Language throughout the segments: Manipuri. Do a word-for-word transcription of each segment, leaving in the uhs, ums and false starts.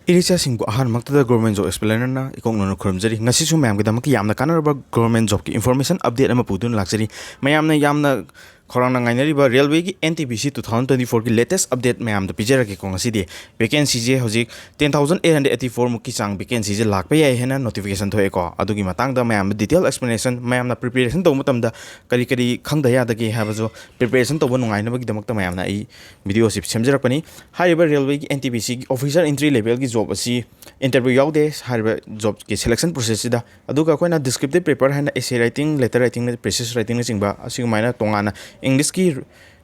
ꯏꯔꯤꯆꯥꯁꯤꯡꯕꯨ ꯑꯍꯥꯟꯕꯃꯛꯇꯗ Government Job Explainer-ꯅ ꯏꯀꯣꯛ ꯅꯧꯅ ꯈꯨꯔꯨꯝꯖꯔꯤ꯫ ꯉꯁꯤꯁꯨ ꯃꯌꯥꯝꯒꯤꯗꯃꯛꯀꯤ ꯌꯥꯝꯅ ꯀꯥꯟꯅꯔꯕ government job-ꯀꯤ information update ꯑꯃ ꯄꯨꯗꯨꯅ ꯂꯥꯛꯆꯔꯤ꯫ ꯃꯌꯥꯝꯅ ꯌꯥꯝꯅ ꯈꯧꯔꯥꯡꯅ ꯉꯥꯏꯅꯔꯤꯕ railway-ꯒꯤ N T P C two thousand twenty-four-ꯒꯤ latest update ꯃꯌꯥꯝꯗ ꯄꯤꯖꯔꯒꯦꯀꯣ꯫ ꯉꯁꯤꯗꯤ vacancy-ꯁꯦ ꯍꯧꯖꯤꯛ ten thousand eight hundred eighty-four ꯃꯨꯛꯀꯤ ꯆꯥꯡ vacancy-ꯁꯦ ꯂꯥꯛꯄ ꯌꯥꯏ ꯍꯥꯏꯅ notification ꯊꯣꯛꯑꯦꯀꯣ꯫ ꯑꯗꯨꯒꯤ ꯃꯇꯥꯡꯗ ꯃꯌꯥꯝꯗ detail explanation, ꯃꯌꯥꯝꯅ preparation ꯇꯧꯕ ꯃꯇꯝꯗ ꯀꯔꯤ ꯀꯔꯤ ꯈꯪꯗ ꯌꯥꯗꯒꯦ ꯍꯥꯏꯕꯁꯨ preparation ꯇꯧꯕ ꯅꯨꯡꯉꯥꯏꯅꯕꯒꯤꯗꯃꯛꯇ ꯃꯌꯥꯝꯅ ꯑꯩ video-ꯁꯤ ꯁꯦꯝꯖꯔꯛꯄꯅꯤ꯫ ꯍꯥꯏꯔꯤꯕ railway-ꯒꯤ N T P C-ꯒꯤ officer entry level-ꯒꯤ job ꯑꯁꯤ interview ꯌꯥꯎꯗꯦ ꯍꯥꯏꯔꯤꯕ job-ꯀꯤ selection process-ꯁꯤꯗ꯫ ꯑꯗꯨꯒ ꯑꯩꯈꯣꯏꯅ descriptive paper ꯍꯥꯏꯅ essay writing, letter writing, thesis writing-ꯅꯆꯤꯡꯕ ꯑꯁꯤꯒꯨꯃꯥꯏꯅ ꯇꯣꯉꯥꯟꯅ English-ꯀꯤ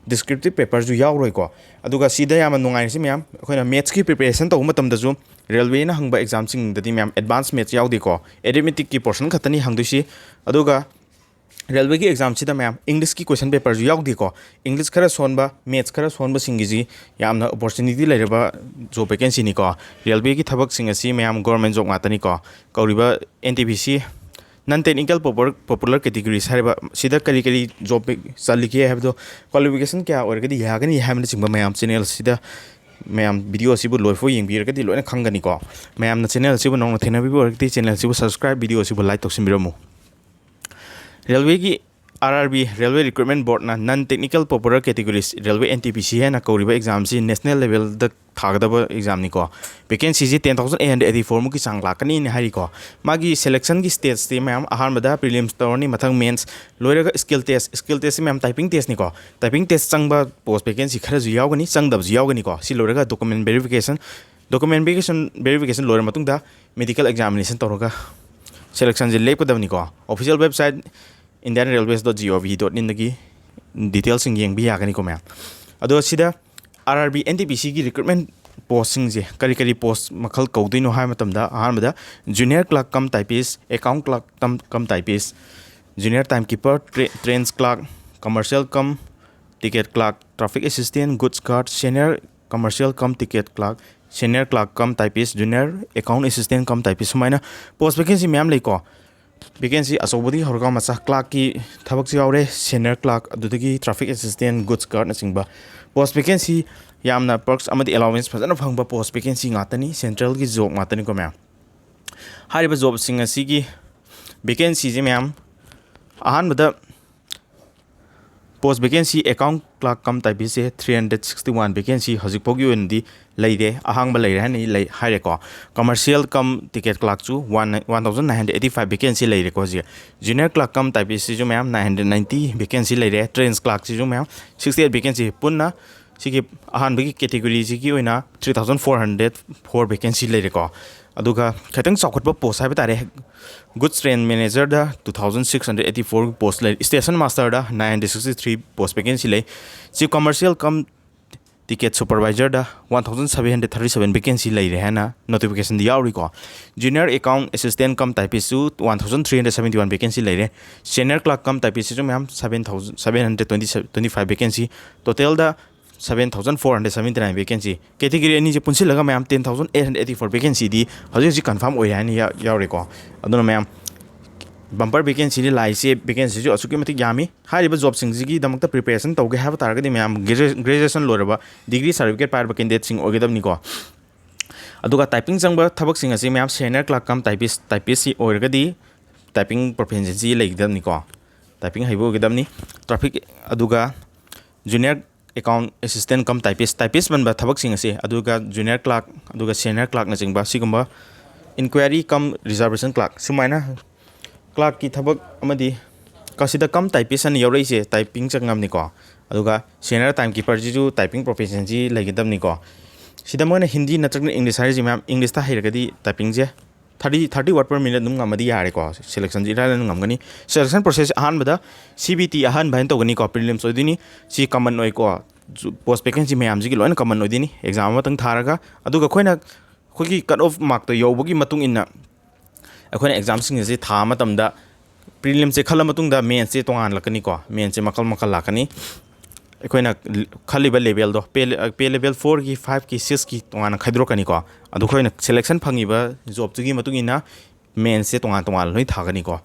descriptive paper-ꯁꯨ ꯌꯥꯎꯔꯣꯏꯀꯣ꯫ ꯑꯗꯨꯒ ꯁꯤꯗ ꯌꯥꯝꯅ ꯅꯨꯡꯉꯥꯏꯔꯤꯁꯤ ꯃꯌꯥꯝ, ꯑꯩꯈꯣꯏꯅ maths-ꯀꯤ preparation ꯇꯧꯕ ꯃꯇꯝꯗꯁꯨ railway-ꯅ ꯍꯪꯕ exam-ꯁꯤꯡꯗꯗꯤ ꯃꯌꯥꯝ advance maths ꯌꯥꯎꯗꯦꯀꯣ, arithmetic-ꯀꯤ portion ꯈꯛꯇꯅꯤ ꯍꯪꯗꯣꯏꯁꯤ꯫ ꯑꯗꯨꯒ railway-ꯒꯤ exam-ꯁꯤꯗ ꯃꯌꯥꯝ English-ꯀꯤ question paper-ꯁꯨ ꯌꯥꯎꯗꯦꯀꯣ꯫ English ꯈꯔ ꯁꯣꯟꯕ, maths ꯈꯔ ꯁꯣꯟꯕꯁꯤꯡꯒꯤꯁꯤ ꯌꯥꯝꯅ opportunity ꯂꯩꯔꯕ job vacancy-ꯅꯤꯀꯣ꯫ Railway-ꯒꯤ ꯊꯕꯛꯁꯤꯡ ꯑꯁꯤ ꯃꯌꯥꯝ government job ꯉꯥꯛꯇꯅꯤꯀꯣ꯫ ꯀꯧꯔꯤꯕ N T P C non technical popular, popular categories ꯍꯥꯏꯔꯤꯕ ꯁꯤꯗ ꯀꯔꯤ ꯀꯔꯤ job ꯆꯜꯂꯤꯒꯦ ꯍꯥꯏꯕꯗꯣ, qualification ꯀꯌꯥ ꯑꯣꯏꯔꯒꯗꯤ ꯌꯥꯒꯅꯤ ꯍꯥꯏꯕꯅꯆꯤꯡꯕ ꯃꯌꯥꯝ channel ꯑꯁꯤꯗ ꯃꯌꯥꯝ video ꯑꯁꯤꯕꯨ ꯂꯣꯏꯐꯥꯎ ꯌꯦꯡꯕꯤꯔꯒꯗꯤ ꯂꯣꯏꯅ ꯈꯪꯒꯅꯤꯀꯣ꯫ ꯃꯌꯥꯝꯅ channel ꯑꯁꯤꯕꯨ ꯅꯧꯅ ꯊꯦꯡꯅꯕꯤꯕ ꯑꯣꯏꯔꯒꯗꯤ channel ꯑꯁꯤꯕꯨ subscribe, video ꯑꯁꯤꯕꯨ like ꯇꯧꯁꯤꯟꯕꯤꯔꯝꯃꯨ꯫ Railway-ꯒꯤ R R B, Railway Recruitment Board-ꯅ non technical popular categories railway N T P C ꯍꯥꯏꯅ ꯀꯧꯔꯤꯕ exam-ꯁꯤ national level-ꯗ ꯊꯥꯒꯗꯕ exam-ꯅꯤꯀꯣ꯫ Vacancy-ꯁꯤ ten thousand eight hundred eighty-four ꯃꯨꯛꯀꯤ ꯆꯥꯡ ꯂꯥꯛꯀꯅꯤꯅ ꯍꯥꯏꯔꯤꯀꯣ꯫ ꯃꯥꯒꯤ selection-ꯒꯤ stage-ꯁꯤ ꯃꯌꯥꯝ ꯑꯍꯥꯟꯕꯗ prelims ꯇꯧꯔꯅꯤ, ꯃꯊꯪ mains, ꯂꯣꯏꯔꯒ skill test, skill test-ꯁꯤ ꯃꯌꯥꯝ typing test-ꯅꯤꯀꯣ꯫ Typing test ꯆꯪꯕ post vacancy ꯈꯔꯁꯨ ꯌꯥꯎꯒꯅꯤ, ꯆꯪꯗꯕꯁꯨ ꯌꯥꯎꯒꯅꯤꯀꯣ꯫ ꯁꯤ ꯂꯣꯏꯔꯒ document verification, document verification, verification ꯂꯣꯏꯔ ꯃꯇꯨꯡꯗ medical examination ꯇꯧꯔꯒ selection-ꯁꯦ ꯂꯦꯞꯀꯗꯕꯅꯤꯀꯣ꯫ Official website Indian Railways dot G O V dot in-ꯗꯒꯤ details-ꯁꯤꯡ ꯌꯦꯡꯕ ꯌꯥꯒꯅꯤꯀꯣ ꯃꯌꯥꯝ꯫ ꯑꯗꯣ ꯁꯤꯗ R R B N T P C-ꯒꯤ recruitment post-ꯁꯤꯡꯁꯦ ꯀꯔꯤ ꯀꯔꯤ post ꯃꯈꯜ ꯀꯧꯗꯣꯏꯅꯣ ꯍꯥꯏꯕ ꯃꯇꯝꯗ, ꯑꯍꯥꯟꯕꯗ junior clerk cum typist, account clerk cum, cum typist, junior time keeper, tra-, trench clerk, commercial cum ticket clerk, traffic assistant, goods guard, senior commercial cum ticket clerk, senior clerk cum typist, junior account assistant cum typist, ꯁꯨꯃꯥꯏꯅ post vacancy ꯃꯌꯥꯝ ꯂꯩꯀꯣ꯫ Vacancy ꯑꯆꯧꯕꯗꯒꯤ ꯍꯧꯔꯒ ꯃꯆꯥ clerk-ꯀꯤ ꯊꯕꯛꯁꯨ ꯌꯥꯎꯔꯦ, senior clerk, ꯑꯗꯨꯗꯒꯤ traffic assistant, goods guard-ꯅꯆꯤꯡꯕ post vacancy ꯌꯥꯝꯅ perks ꯑꯃꯗꯤ allowance ꯐꯖꯅ ꯐꯪꯕ post vacancy ꯉꯥꯛꯇꯅꯤ, centralꯒꯤ job ꯉꯥꯛꯇꯅꯤꯀꯣ ꯃꯌꯥꯝ꯫ ꯍꯥꯏꯔꯤꯕ jobꯁꯤꯡ ꯑꯁꯤꯒꯤ vacancyꯁꯦ ꯃꯌꯥꯝ, ꯑꯍꯥꯟꯕꯗ post vacancy account clerk cum typistꯁꯦ three hundred sixty one vacancy ꯍꯧꯖꯤꯛ ꯐꯥꯎꯒꯤ ꯑꯣꯏꯅꯗꯤ ꯂꯩꯔꯦ, ꯑꯍꯥꯡꯕ ꯂꯩꯔꯦ ꯍꯥꯏꯅ ꯂꯩ ꯍꯥꯏꯔꯦꯀꯣ꯫ Commercial cum ticket clerkꯁꯨ one, one thousand nine hundred eighty five vacancy ꯂꯩꯔꯦꯀꯣ ꯍꯧꯖꯤꯛ꯫ Junior clerk cum typistꯁꯤꯁꯨ ꯃꯌꯥꯝ nine hundred ninety vacancy ꯂꯩꯔꯦ꯫ Trains clerkꯁꯤꯁꯨ ꯃꯌꯥꯝ sixty eight vacancy꯫ ꯄꯨꯟꯅ ꯁꯤꯒꯤ ꯑꯍꯥꯟꯕꯒꯤ categoryꯁꯤꯒꯤ ꯑꯣꯏꯅ three thousand four hundred four vacancy ꯂꯩꯔꯦꯀꯣ꯫ ꯑꯗꯨꯒ ꯈꯤꯇꯪ ꯆꯥꯎꯈꯠꯄ post ꯍꯥꯏꯕ ꯇꯥꯔꯦ, goods train managerꯗ two thousand six hundred eighty four post ꯂꯩ꯫ Station masterꯗ nine hundred sixty three post vacancy ꯂꯩ꯫ Chief commercial cum ticket supervisorꯗ one thousand seven hundred thirty seven vacancy ꯂꯩꯔꯦ ꯍꯥꯏꯅ notificationꯗ ꯌꯥꯎꯔꯤꯀꯣ꯫ Junior account assistant cum typistꯁꯨ one thousand three hundred seventy one vacancy ꯂꯩꯔꯦ꯫ Senior clerk cum typistꯁꯤꯁꯨ ꯃꯌꯥꯝ seven thousand seven hundred twenty, twenty five vacancy꯫ Totalꯗ seven thousand four hundred seventy nine vacancy꯫ Category ꯑꯅꯤꯁꯦ ꯄꯨꯟꯁꯤꯜꯂꯒ ꯃꯌꯥꯝ ten thousand eight hundred eighty four vacancyꯗꯤ ꯍꯧꯖꯤꯛ ꯍꯧꯖꯤꯛ confirm ꯑꯣꯏꯔꯦ ꯍꯥꯏꯅ ꯌꯥ-, ꯌꯥꯎꯔꯦꯀꯣ꯫ ꯑꯗꯨꯅ ꯃꯌꯥꯝ, bumper vacancyꯗꯤ ꯂꯥꯛꯏꯁꯦ, vacancyꯁꯨ ꯑꯁꯨꯛꯀꯤ ꯃꯇꯤꯛ ꯌꯥꯝꯃꯤ꯫ ꯍꯥꯏꯔꯤꯕ jobꯁꯤꯡꯁꯤꯒꯤꯗꯃꯛꯇ preparation ꯇꯧꯒꯦ ꯍꯥꯏꯕ ꯇꯥꯔꯒꯗꯤ ꯃꯌꯥꯝ ꯒ꯭ꯔꯦꯖꯨꯑꯦ-, graduation ꯂꯣꯏꯔꯕ, degree certificate ꯄꯥꯏꯔꯕ candidateꯁꯤꯡ ꯑꯣꯏꯒꯗꯕꯅꯤꯀꯣ꯫ ꯑꯗꯨꯒ typing ꯆꯪꯕ ꯊꯕꯛꯁꯤꯡ ꯑꯁꯤ ꯃꯌꯥꯝ senior clerk cum typist, typistꯁꯤ ꯑꯣꯏꯔꯒꯗꯤ typing proficiency ꯂꯩꯒꯗꯕꯅꯤꯀꯣ꯫ Typing ꯍꯩꯕ ꯑꯣꯏꯒꯗꯕꯅꯤ꯫ Traffic, ꯑꯗꯨꯒ junior account assistant cum typist, typist ꯄꯟꯕ ꯊꯕꯛꯁꯤꯡ ꯑꯁꯤ, ꯑꯗꯨꯒ junior clerk, ꯑꯗꯨꯒ senior clerkꯅꯆꯤꯡꯕ ꯁꯤꯒꯨꯝꯕ inquiry cum reservation clerk, ꯁꯨꯃꯥꯏꯅ clerkꯀꯤ ꯊꯕꯛ ꯑꯃꯗꯤ ꯀꯁꯤꯗ cum typist ꯑꯅ ꯌꯥꯎꯔꯛꯏꯁꯦ typing ꯆꯪꯉꯝꯅꯤꯀꯣ꯫ ꯑꯗꯨꯒ senior timekeeperꯁꯤꯁꯨ typing proficiency ꯂꯩꯒꯗꯕꯅꯤꯀꯣ꯫ ꯁꯤꯗ ꯃꯣꯏꯅ ꯍꯤꯟꯗꯤ ꯅꯠꯇ꯭ꯔꯒꯅ English ꯍꯥꯏꯔꯤꯁꯤ ꯃꯌꯥꯝ, Englishꯇ ꯍꯩꯔꯒꯗꯤ typingꯁꯦ thirty, thirty word per minute ꯑꯗꯨꯝ ꯉꯝꯃꯗꯤ ꯌꯥꯔꯦꯀꯣ꯫ Selectionꯁꯤ ꯏꯔꯥꯏ ꯂꯥꯏꯅ ꯉꯝꯒꯅꯤ꯫ Selection process ꯑꯍꯥꯟꯕꯗ C B T ꯑꯍꯥꯟꯕ ꯍꯥꯏꯅ ꯇꯧꯒꯅꯤꯀꯣ, prelims ꯑꯣꯏꯗꯣꯏꯅꯤ꯫ ꯁꯤ common ꯑꯣꯏꯀꯣ, post vacancy ꯃꯌꯥꯝꯁꯤꯒꯤ ꯂꯣꯏꯅ common ꯑꯣꯏꯗꯣꯏꯅꯤ꯫ Exam ꯑꯃꯇꯪ ꯊꯥꯔꯒ, ꯑꯗꯨꯒ ꯑꯩꯈꯣꯏꯅ, ꯑꯩꯈꯣꯏꯒꯤ cut off markꯇꯣ ꯌꯧꯕꯒꯤ ꯃꯇꯨꯡ ꯏꯟꯅ ꯑꯩꯈꯣꯏꯅ examꯁꯤꯡ ꯑꯁꯤ ꯊꯥ ꯃꯇꯝꯗ prelims ꯁꯦ ꯈꯜꯂ ꯃꯇꯨꯡꯗ mains ꯁꯦ ꯇꯣꯉꯥꯟꯂꯛꯀꯅꯤꯀꯣ꯫ Mains ꯁꯦ ꯃꯈꯜ ꯃꯈꯜ ꯂꯥꯛꯀꯅꯤ꯫ ꯑꯩꯈꯣꯏꯅ ꯈꯜꯂꯤꯕ level ꯗꯣ, pay, pay level four ꯒꯤ, five ꯀꯤ, six ꯀꯤ ꯇꯣꯉꯥꯟꯅ ꯈꯥꯏꯗꯣꯔꯛꯀꯅꯤꯀꯣ꯫ ꯑꯗꯨ ꯑꯩꯈꯣꯏꯅ selection ꯐꯪꯉꯤꯕ job ꯇꯨꯒꯤ ꯃꯇꯨꯡ ꯏꯟꯅ mains ꯁꯦ ꯇꯣꯉꯥꯟ ꯇꯣꯉꯥꯟꯅ ꯂꯣꯏ ꯊꯥꯒꯅꯤꯀꯣ꯫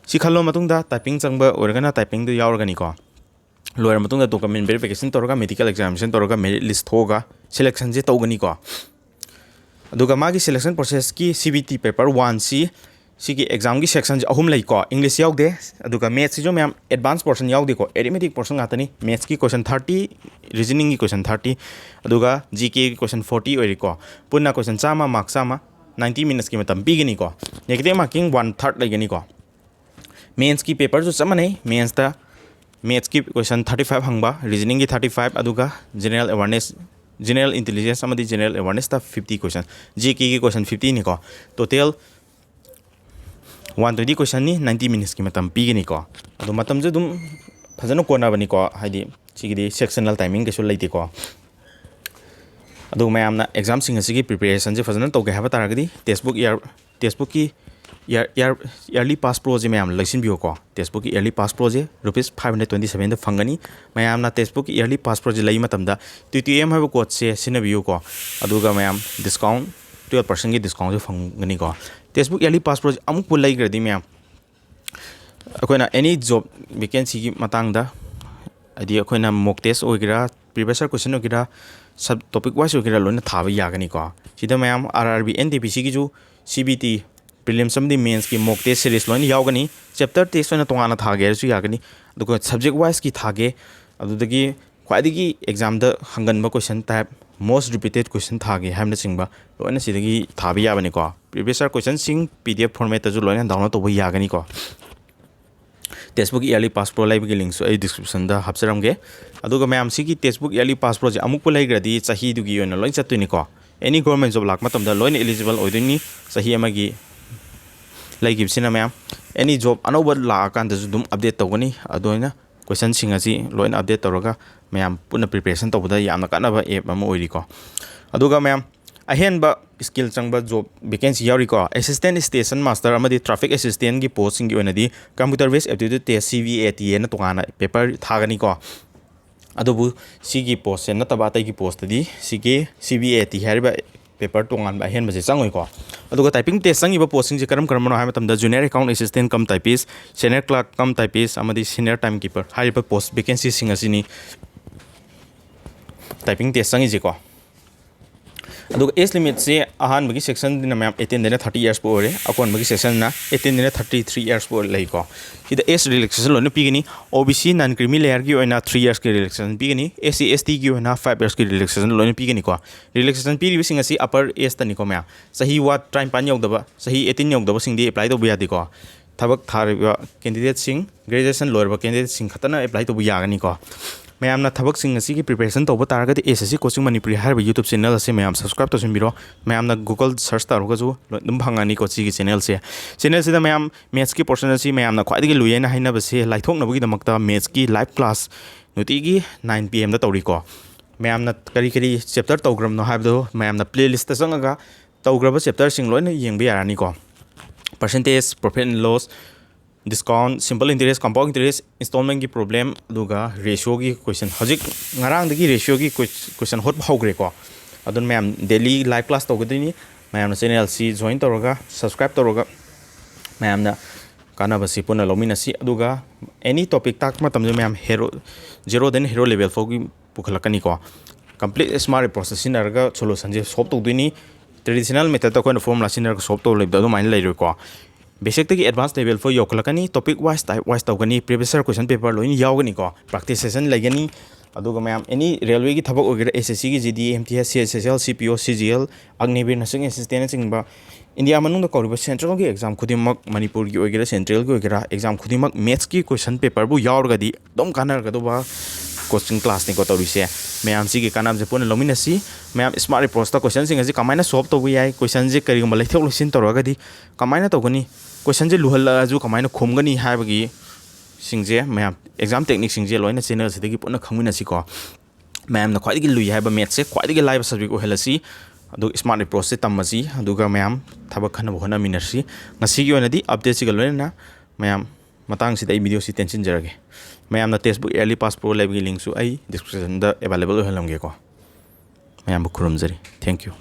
ꯁꯤ ꯈꯜꯂꯕ ꯃꯇꯨꯡꯗ typing ꯆꯪꯕ ꯑꯣꯏꯔꯒꯅ typing ꯗꯨ ꯌꯥꯎꯔꯒꯅꯤꯀꯣ꯫ ꯂꯣꯏꯔ ꯃꯇꯨꯡꯗ document verification ꯇꯧꯔꯒ medical examination ꯇꯧꯔꯒ merit list ꯊꯣꯛꯑꯒ selectionꯁꯦ ꯇꯧꯒꯅꯤꯀꯣ꯫ ꯑꯗꯨꯒ ꯃꯥꯒꯤ selection processꯀꯤ C B T paper oneꯁꯤ ꯁꯤꯒꯤ examꯒꯤ sectionꯁꯦ ꯑꯍꯨꯝ ꯂꯩꯀꯣ꯫ English ꯌꯥꯎꯗꯦ, ꯑꯗꯨꯒ mathsꯁꯤꯁꯨ ꯃꯌꯥꯝ advance portion ꯌꯥꯎꯗꯦꯀꯣ, arithmetic portion ꯉꯥꯛꯇꯅꯤ꯫ Mathsꯀꯤ question thirty, reasoningꯒꯤ question thirty, ꯑꯗꯨꯒ GKꯒꯤ question forty ꯑꯣꯏꯔꯦꯀꯣ꯫ ꯄꯨꯟꯅ question ꯆꯥꯝꯃ, mark ꯆꯥꯝꯃ, ninety minutesꯀꯤ ꯃꯇꯝ ꯄꯤꯒꯅꯤꯀꯣ꯫ Negative marking one third ꯂꯩꯒꯅꯤꯀꯣ꯫ Mathsꯀꯤ paperꯁꯨ ꯆꯞ ꯃꯥꯟꯅꯩ꯫ Mathsꯇ mathsꯀꯤ question thirty five ꯍꯪꯕ, reasoningꯒꯤ thirty five, ꯑꯗꯨꯒ general awareness, general intelligence ꯑꯃꯗꯤ general awarenessꯇ fifty question, GKꯒꯤ question fiftyꯅꯤꯀꯣ꯫ Total one twenty questionꯅꯤ, ninety minutesꯀꯤ ꯃꯇꯝ ꯄꯤꯒꯅꯤꯀꯣ꯫ ꯑꯗꯣ ꯃꯇꯝꯁꯨ ꯑꯗꯨꯝ ꯐꯖꯅ ꯀꯣꯟꯅꯕꯅꯤꯀꯣ, ꯍꯥꯏꯗꯤ ꯁꯤꯒꯤꯗꯤ sectional timing ꯀꯩꯁꯨ ꯂꯩꯇꯦꯀꯣ꯫ ꯑꯗꯨꯒ ꯃꯌꯥꯝꯅ examꯁꯤꯡ ꯑꯁꯤꯒꯤ preparationꯁꯦ ꯐꯖꯅ ꯇꯧꯒꯦ ꯍꯥꯏꯕ ꯇꯥꯔꯒꯗꯤ textbook year, textbookꯀꯤ year, year, yearly pass proꯁꯦ ꯃꯌꯥꯝ ꯂꯩꯁꯤꯟꯕꯤꯌꯨꯀꯣ꯫ Textbookꯀꯤ yearly pass proꯁꯦ rupees five hundred twenty sevenꯗ ꯐꯪꯒꯅꯤ꯫ ꯃꯌꯥꯝꯅ textbookꯀꯤ yearly pass proꯁꯦ ꯂꯩ ꯃꯇꯝꯗ TTM ꯍꯥꯏꯕ codeꯁꯦ ꯁꯤꯖꯤꯟꯅꯕꯤꯌꯨꯀꯣ꯫ ꯑꯗꯨꯒ ꯃꯌꯥꯝ discount, twelve percentꯀꯤ discountꯁꯨ ꯐꯪꯒꯅꯤꯀꯣ꯫ Textbook yearly pass proꯁꯦ ꯑꯃꯨꯛꯄꯨ ꯂꯩꯈ꯭ꯔꯗꯤ ꯃꯌꯥꯝ, ꯑꯩꯈꯣꯏꯅ any job vacancyꯒꯤ ꯃꯇꯥꯡꯗ, ꯍꯥꯏꯗꯤ ꯑꯩꯈꯣꯏꯅ mock test ꯑꯣꯏꯒꯦꯔꯥ, previous year question ꯑꯣꯏꯒꯦꯔꯥ, sub topic wise ꯑꯣꯏꯒꯦꯔꯥ, ꯂꯣꯏꯅ ꯊꯥꯕ ꯌꯥꯒꯅꯤꯀꯣ꯫ ꯁꯤꯗ ꯃꯌꯥꯝ RRB NTPCꯒꯤꯁꯨ CBT prelims ꯑꯃꯗꯤ mathsꯀꯤ mock test series ꯂꯣꯏꯅ ꯌꯥꯎꯒꯅꯤ꯫ Chapter test ꯑꯣꯏꯅ ꯇꯣꯉꯥꯟꯅ ꯊꯥꯒꯦ ꯍꯥꯏꯔꯁꯨ ꯌꯥꯒꯅꯤ, ꯑꯗꯨꯒ subject wiseꯀꯤ ꯊꯥꯒꯦ, ꯑꯗꯨꯗꯒꯤ ꯈ꯭ꯋꯥꯏꯗꯒꯤ examꯗ ꯍꯪꯒꯟꯕ question type, most repeated question ꯊꯥꯒꯦ ꯍꯥꯏꯕꯅꯆꯤꯡꯕ ꯂꯣꯏꯅ ꯁꯤꯗꯒꯤ ꯊꯥꯕ ꯌꯥꯕꯅꯤꯀꯣ꯫ Previous year questionꯁꯤꯡ PDF formatꯇꯁꯨ ꯂꯣꯏꯅ download ꯇꯧꯕ ꯌꯥꯒꯅꯤꯀꯣ꯫ Textbook yearly pass pro ꯂꯩꯕꯒꯤ linkꯁꯨ ꯑꯩ descriptionꯗ ꯍꯥꯞꯆꯔꯝꯒꯦ꯫ ꯑꯗꯨꯒ ꯃꯌꯥꯝ, ꯁꯤꯒꯤ textbook yearly pass proꯁꯦ ꯑꯃꯨꯛꯄꯨ ꯂꯩꯈ꯭ꯔꯗꯤ ꯆꯍꯤꯗꯨꯒꯤ ꯑꯣꯏꯅ ꯂꯣꯏ ꯆꯠꯇꯣꯏꯅꯤꯀꯣ꯫ Any government job ꯂꯥꯛꯄ ꯃꯇꯝꯗ ꯂꯣꯏꯅ eligible ꯑꯣꯏꯗꯣꯏꯅꯤ꯫ ꯆꯍꯤ ꯑꯃꯒꯤ ꯂꯩꯈꯤꯕꯁꯤꯅ ꯃꯌꯥꯝ, any job ꯑꯅꯧꯕ ꯂꯥꯛꯑꯀꯥꯟꯗꯁꯨ ꯑꯗꯨꯝ update ꯇꯧꯒꯅꯤ꯫ ꯑꯗꯨꯅ questionꯁꯤꯡ ꯑꯁꯤ ꯂꯣꯏꯅ update ꯇꯧꯔꯒ ꯃꯌꯥꯝ ꯄꯨꯟꯅ preparation ꯇꯧꯕꯗ ꯌꯥꯝꯅ ꯀꯥꯟꯅꯕ app ꯑꯃ ꯑꯣꯏꯔꯤꯀꯣ꯫ ꯑꯗꯨꯒ ꯃꯌꯥꯝ, ꯑꯍꯦꯟꯕ skill ꯆꯪꯕ job vacancy ꯌꯥꯎꯔꯤꯀꯣ꯫ Assistant station master ꯑꯃꯗꯤ traffic assistantꯒꯤ postꯁꯤꯡꯒꯤ ꯑꯣꯏꯅꯗꯤ computer based aptitude test, CBAT ꯍꯥꯏꯅ ꯇꯣꯉꯥꯟꯅ paper ꯊꯥꯒꯅꯤꯀꯣ꯫ ꯑꯗꯨꯕꯨ ꯁꯤꯒꯤ postꯁꯦ ꯅꯠꯇꯕ ꯑꯇꯩꯒꯤ postꯇꯗꯤ ꯁꯤꯒꯤ CBAT ꯍꯥꯏꯔꯤꯕ paper ꯇꯣꯉꯥꯟꯕ ꯑꯍꯦꯟꯕꯁꯦ ꯆꯪꯉꯣꯏꯀꯣ꯫ ꯑꯗꯨꯒ typing test ꯆꯪꯉꯤꯕ postꯁꯤꯡꯁꯦ ꯀꯔꯝ ꯀꯔꯝꯕꯅꯣ ꯍꯥꯏꯕ ꯃꯇꯝꯗ junior account assistant cum typist, senior clerk cum typist ꯑꯃꯗꯤ senior timekeeper ꯍꯥꯏꯔꯤꯕ post vacancyꯁꯤꯡ ꯑꯁꯤꯅꯤ꯫ Typing test ꯆꯪꯉꯤꯁꯦꯀꯣ꯫ ꯑꯗꯨꯒ age limitꯁꯦ ꯑꯍꯥꯟꯕꯒꯤ sectionꯗꯅ ꯃꯌꯥꯝ eighteen ꯗꯩꯅ thirty years ꯐꯥꯎ ꯑꯣꯏꯔꯦ, ꯑꯀꯣꯟꯕꯒꯤ sectionꯅ eighteen ꯗꯩꯅ thirty three years ꯐꯥꯎ ꯂꯩꯀꯣ꯫ ꯁꯤꯗ age relaxation ꯂꯣꯏꯅ ꯄꯤꯒꯅꯤ꯫ OBC non creamy layerꯒꯤ ꯑꯣꯏꯅ three yearsꯀꯤ relaxation ꯄꯤꯒꯅꯤ, SC STꯒꯤ ꯑꯣꯏꯅ five yearsꯀꯤ relaxation ꯂꯣꯏꯅ ꯄꯤꯒꯅꯤꯀꯣ꯫ Relaxation ꯄꯤꯔꯤꯕꯁꯤꯡ ꯑꯁꯤ upper ageꯇꯅꯤꯀꯣ ꯃꯌꯥꯝ, ꯆꯍꯤ ꯋꯥ ꯇꯔꯥꯅꯤꯄꯥꯟ ꯌꯧꯗꯕ, ꯆꯍꯤ eighteen ꯌꯧꯗꯕꯁꯤꯡꯗꯤ apply ꯇꯧꯕ ꯌꯥꯗꯦꯀꯣ꯫ ꯊꯕꯛ ꯊꯥꯔꯤꯕ candidateꯁꯤꯡ, graduation ꯂꯣꯏꯔꯕ candidateꯁꯤꯡ ꯈꯛꯇꯅ apply ꯇꯧꯕ ꯌꯥꯒꯅꯤꯀꯣ꯫ ꯃꯌꯥꯝꯅ ꯊꯕꯛꯁꯤꯡ ꯑꯁꯤꯒꯤ preparation ꯇꯧꯕ ꯇꯥꯔꯒꯗꯤ SSC Coaching Manipuri ꯍꯥꯏꯔꯤꯕ YouTube channel ꯑꯁꯤ ꯃꯌꯥꯝ subscribe ꯇꯧꯁꯤꯟꯕꯤꯔꯣ꯫ ꯃꯌꯥꯝꯅ Google search ꯇꯧꯔꯒꯁꯨ ꯂꯣꯏ ꯑꯗꯨꯝ ꯐꯪꯉꯅꯤꯀꯣ ꯁꯤꯒꯤ channelꯁꯦ꯫ Channelꯁꯤꯗ ꯃꯌꯥꯝ mathsꯀꯤ portion ꯑꯁꯤ ꯃꯌꯥꯝꯅ ꯈ꯭ꯋꯥꯏꯗꯒꯤ ꯂꯨꯏ ꯍꯥꯏꯅ ꯍꯥꯏꯅꯕꯁꯦ ꯂꯥꯏꯊꯣꯛꯅꯕꯒꯤꯗꯃꯛꯇ mathsꯀꯤ live class ꯅꯨꯡꯇꯤꯒꯤ nine PM ꯇꯧꯔꯤꯀꯣ꯫ ꯃꯌꯥꯝꯅ ꯀꯔꯤ ꯀꯔꯤ chapter ꯇꯧꯈ꯭ꯔꯕꯅꯣ ꯍꯥꯏꯕꯗꯣ ꯃꯌꯥꯝꯅ playlistꯇ ꯆꯪꯉꯒ ꯇꯧꯈ꯭ꯔꯕ chapterꯁꯤꯡ ꯂꯣꯏꯅ ꯌꯦꯡꯕ ꯌꯥꯔꯅꯤꯀꯣ꯫ Percentage, profit and loss, discount, simple interest, compound interest, installmentꯀꯤ problem, ꯑꯗꯨꯒ ratioꯒꯤ question꯫ ꯍꯧꯖꯤꯛ ꯉꯔꯥꯡꯗꯒꯤ ratioꯒꯤ ques-, question ꯍꯣꯠꯄ ꯍꯧꯈ꯭ꯔꯦꯀꯣ꯫ ꯑꯗꯨꯅ ꯃꯌꯥꯝ daily live class ꯇꯧꯒꯗꯣꯏꯅꯤ꯫ ꯃꯌꯥꯝꯅ channelꯁꯤ join ꯇꯧꯔꯒ, subscribe ꯇꯧꯔꯒ, ꯃꯌꯥꯝꯅ ꯀꯥꯟꯅꯕꯁꯤ ꯄꯨꯟꯅ ꯂꯧꯃꯤꯟꯅꯁꯤ꯫ ꯑꯗꯨꯒ any topic ꯇꯥꯛꯄ ꯃꯇꯝꯗ ꯃꯌꯥꯝ hero, zeroꯗꯩꯅ hero level ꯐꯥꯎꯒꯤ ꯄꯨꯈꯠꯂꯛꯀꯅꯤꯀꯣ꯫ Complete smart approachꯇ ꯁꯤꯖꯤꯟꯅꯔꯒ solutionꯁꯦ solve ꯇꯧꯗꯣꯏꯅꯤ꯫ Traditional methodꯇ ꯑꯩꯈꯣꯏꯅ formula ꯁꯤꯖꯤꯟꯅꯔꯒ solve ꯇꯧ ꯂꯩꯕꯗꯣ ꯑꯗꯨꯃꯥꯏꯅ ꯂꯩꯔꯣꯏꯀꯣ꯫ Basicꯇꯒꯤ advance level ꯐꯥꯎ ꯌꯧꯈꯠꯂꯛꯀꯅꯤ, topic wise, type wise ꯇꯧꯒꯅꯤ, previous year question paper ꯂꯣꯏꯅ ꯌꯥꯎꯒꯅꯤꯀꯣ꯫ Practice session ꯂꯩꯒꯅꯤ꯫ ꯑꯗꯨꯒ ꯃꯌꯥꯝ any railwayꯒꯤ ꯊꯕꯛ ꯑꯣꯏꯒꯦꯔꯥ, SSCꯒꯤ, GD, MTS, CHSL, CPO, CGL, Agniveer, nursing assistantꯅꯆꯤꯡꯕ India ꯃꯅꯨꯡꯗ ꯀꯧꯔꯤꯕ centralꯒꯤ exam ꯈꯨꯗꯤꯡꯃꯛ, ꯃꯅꯤꯄꯨꯔꯒꯤ ꯑꯣꯏꯒꯦꯔꯥ, centralꯒꯤ ꯑꯣꯏꯒꯦꯔꯥ, exam ꯈꯨꯗꯤꯡꯃꯛ mathsꯀꯤ question paperꯕꯨ ꯌꯥꯎꯔꯒꯗꯤ ꯑꯗꯨꯝ ꯀꯥꯟꯅꯔꯒꯗꯧꯕ coaching classꯅꯤꯀꯣ ꯇꯧꯔꯤꯁꯦ꯫ ꯃꯌꯥꯝ ꯁꯤꯒꯤ ꯀꯥꯟꯅꯕꯁꯦ ꯄꯨꯟꯅ ꯂꯧꯃꯤꯟꯅꯁꯤ꯫ ꯃꯌꯥꯝ smart approachꯇ questionꯁꯤꯡ ꯑꯁꯤ ꯀꯃꯥꯏꯅ solve ꯇꯧꯕ ꯌꯥꯏ, questionꯁꯦ ꯀꯔꯤꯒꯨꯝꯕ ꯂꯩꯊꯣꯛ ꯂꯩꯁꯤꯟ ꯇꯧꯔꯒꯗꯤ ꯀꯃꯥꯏꯅ ꯇꯧꯒꯅꯤ, questionꯁꯦ ꯂꯨꯍꯜꯂꯛꯑꯁꯨ ꯀꯃꯥꯏꯅ ꯈꯨꯝꯒꯅꯤ ꯍꯥꯏꯕꯒꯤ ꯁꯤꯡꯁꯦ, ꯃꯌꯥꯝ exam techniqueꯁꯤꯡꯁꯦ ꯂꯣꯏꯅ channelꯁꯤꯗꯒꯤ ꯄꯨꯟꯅ ꯈꯪꯃꯤꯟꯅꯁꯤꯀꯣ꯫ ꯃꯌꯥꯝꯅ ꯈ꯭ꯋꯥꯏꯗꯒꯤ ꯂꯨꯏ ꯍꯥꯏꯕ mathsꯁꯦ ꯈ꯭ꯋꯥꯏꯗꯒꯤ ꯂꯥꯏꯕ subject ꯑꯣꯏꯍꯜꯂꯁꯤ, ꯑꯗꯨꯒ smart approachꯁꯦ ꯇꯝꯃꯁꯤ, ꯑꯗꯨꯒ ꯃꯌꯥꯝ ꯊꯕꯛ ꯈꯟꯅꯕ ꯍꯣꯠꯅꯃꯤꯟꯅꯁꯤ꯫ ꯉꯁꯤꯒꯤ ꯑꯣꯏꯅꯗꯤ updateꯁꯤꯒ ꯂꯣꯏꯅꯅ ꯃꯌꯥꯝ ꯃꯇꯥꯡꯁꯤꯗ ꯑꯩ videoꯁꯤ ꯇꯦꯟꯁꯤꯟꯖꯔꯒꯦ꯫ ꯃꯌꯥꯝꯅ textbook yearly pass pro ꯂꯩꯕꯒꯤ linkꯁꯨ ꯑꯩ descriptionꯗ available ꯑꯣꯏꯍꯜꯂꯝꯒꯦꯀꯣ꯫ ꯃꯌꯥꯝꯕꯨ ꯈꯨꯔꯨꯝꯖꯔꯤ꯫ Thank you꯫